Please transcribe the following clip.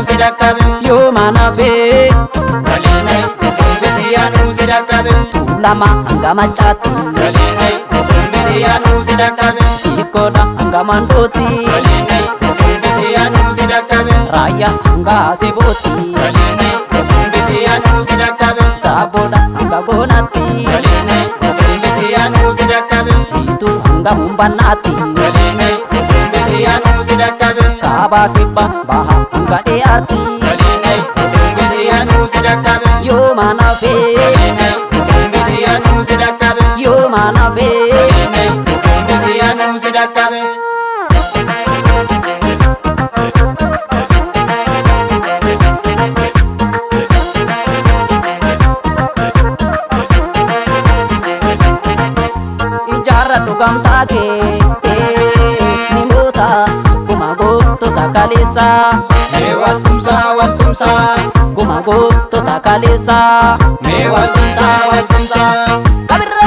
si dhaqqabe. Yoo manafee Waliinai gombisi yaanuu si dhaqqabe. Tuulama hanga Macaatti. Waliinai gombisi yaanuu si dhaqqabe. Siikoodha hanga Mandootti. Waliinai gombisi yaanuu si dhaqqabe. Raayyaa hanga Asebootti. Waliinai gombisi yaanuu si dhaqqabe. Saaboodha hanga Goonaatti. Waliinai gombisi yaanuu si dhaqqabe. Hiituu hanga Humbannaatti. Waliinai gombisi yaanuu si dhaqqabe. Kaabaa kibba baha hanga dhiyaatti. Waliinai gombisi yaanuu si dhaqqabe. Yoo manafee Waliinai gombisi yaanuu si dhaqqabe. Yoo manafee. Waliinai gombisi yaanuu si dhaqqabe. Ijaarra dhugamtaa kee ni moota guma goottota kaleessaa. Mee waltumsaa waltumsaa. Guma goottota kaleessaa. Mee waltumsaa waltumsaa.